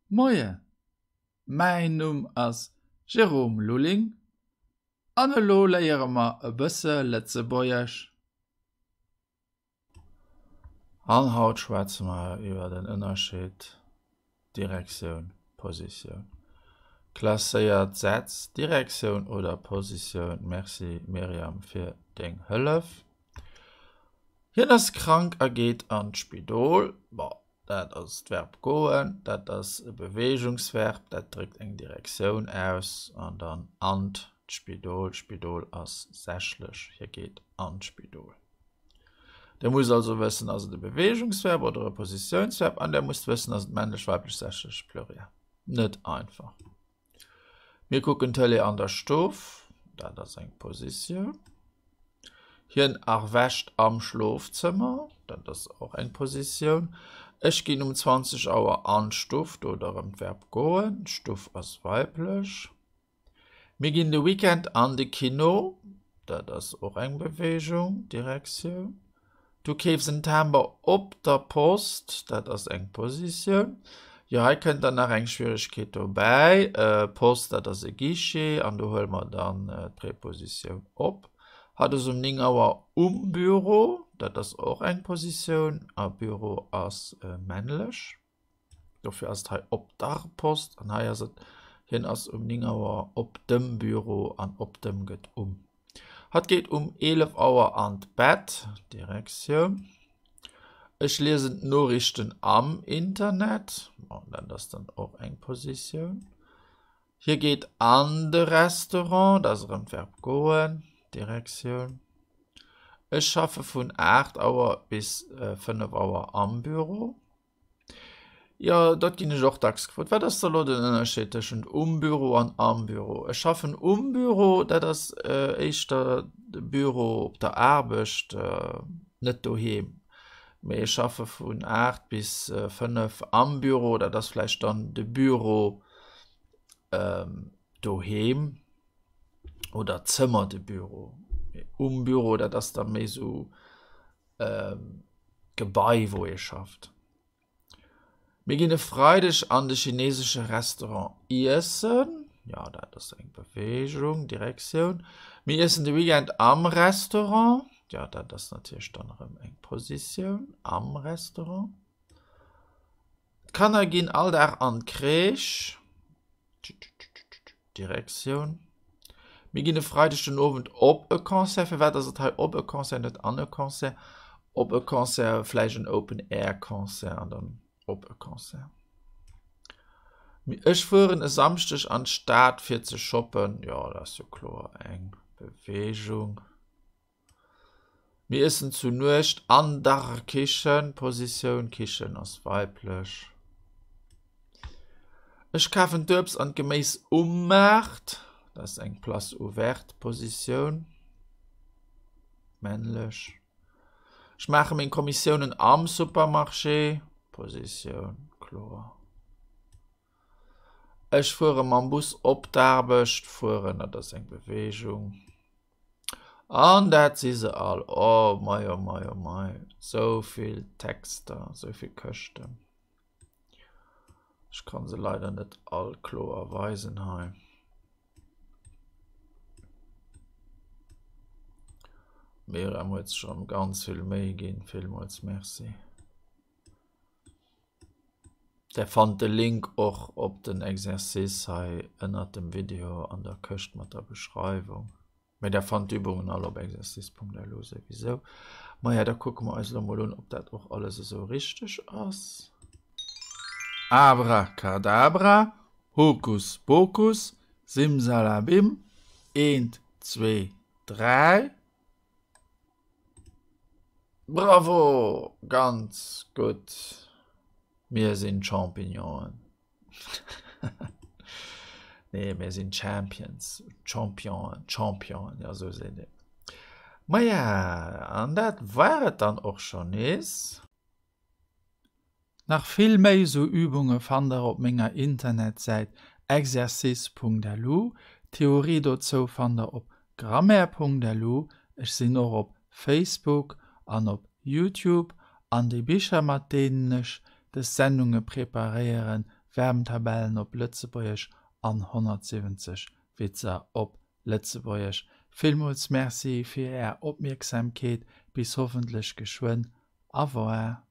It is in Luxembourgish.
Moien, mäin Numm ass Jérôme Lulling an elo léiere mer e bësse Lëtzebuergesch. An haut schwätze mer iwwer den Ënnerscheed Direktioun, Positioun. Klasséiert Sätz, Direktioun oder Positioun? Merci Myriam fir deng Hëllef. Hien ass krank a geet an d'Spidol. Bon, Dat ass d'Verb goen, dat ass e Beweegungsverb, dat dréckt eng Direktioun aus an dann an d'Spidol. D'Spidol ass sächlech, hie geet an d'Spidol. Der musst also wëssen, ass et e Beweegungsverb oder e Positiounsverb an der musst wëssen, ass et männlech, weiblech, sächlech, Pluriel. Net einfach. Mir kucken Tëlee an der Stuff, dat ass eng Positioun. Hien erwächt am Schlofzëmmer, dat ass och eng Positioun. Ech ginn um 20 Auer an d'Stuff, do huet erëm d'Verb goen, d'Stuff ass weiblech. Mir ginn de Weekend an de Kino, dat ass och eng Beweegung, Direktioun. Du keefs en Timber op der Post, dat ass eng Positioun. Jo, hei kënnt dann nach eng Schwieregkeet dobäi. Post, dat ass e Guichet an do huele mer dann d'Prepositioun op. Hatt ass um 9 Auer um Büro, dat ass och eng Positioun a Büro ass männlech. Dofir ass et hei op der Post an hei ass et, hien ass um 9 Auer op dem Büro an op dem gëtt um. Hatt geet um 11 Auer an d'Bett, Direktioun. Ech liesen d'Noriichten am Internet, bon, dat ass dann och eng Positioun. Hie geet an de Restaurant, dat ass erëm d'Verb goen, Direktioun. Ech schaffe vun 8 Auer bis 5 Auer am Büro. Jo, dat ginn ech och dacks gefrot. Wat ass da lo den Ënnerscheed tëschent um Büro an am Büro? Ech schaffen um Büro, dat ass éischter de Büro op der Aarbecht, net doheem. Mee ech schaffe vun 8 bis 5 am Büro, dat ass vläicht dann de Büro doheem oder d'Zëmmer de Büro. Mee um Büro, dat ass da méi esou Gebai wou ee schafft. Mir ginn e Freideg an de chinesesche Restaurant iessen. Jo, dat ass eng Beweegung, Direktioun. Mir iessen de Weekend am Restaurant. Jo, dat ass natierlech dann erëm eng Positioun, am Restaurant. D'Kanner ginn all Dag an d'Crèche. Direktioun. Mir ginn e Freideg den Owend op e Concert. Firwat ass et hei op e Concert, net an e Concert? Op e Concert, vläicht en Open-Air-Concert an dann op e Concert. Ech fueren e Samschdeg an d'Stad fir ze shoppen. Jo, dat ass jo kloer eng Beweegung. Mir iessen zu Nuecht an der Kichen. Positioun, Kichen ass weiblech. Ech kafen d'Uebst an d'Geméis um Maart. Dat ass eng Place ouverte Positioun. Männlech. Ech maache meng Kommissiounen am Supermarché. Positioun, kloer. Ech fuere mam Bus op d'Aarbecht. Fueren, dat ass eng Beweegung. An dat si se all. Oh mei, oh mei, oh mei. Sou vill Texter, sou vill Këschten. Ech kann se leider net all kloer weisen hei. D'Myriam huet sech erëm ganz vill Méi ginn. Villmools Merci. Der fannt de Link och op den Exercice hei ënnert dem Video an der Këscht mat der Beschreiwung. Mee der fannt d'Übungen all op exercice.lu souwisou. Maja, da kucke mer eis elo mol un, ob dat och alles esou richteg ass. Abracadabra, Hokus Pokus, Simsalabim, eent, zwee, dräi. Bravo! Ganz gutt! Mir sinn d'Champignonen. Nee, mir sinn d'Champions. Championen, Championen, jo esou seet een. Maja, an dat war et dann och schonn nees. Nach vill méi esou Übunge fannt der op menger Internetsäit exercice.lu. D'Theorie dozou fannt der op grammaire.lu. Ech sinn och op Facebook an op Youtube an déi Bicher mat deenen ech des Sendunge preparéieren. Verbentabellen op Lëtzebuergesch an 170 Witzer op Lëtzebuergesch. Villmools Merci fir Är Opmierksamkeet, bis hoffentlech geschwënn. Au revoir.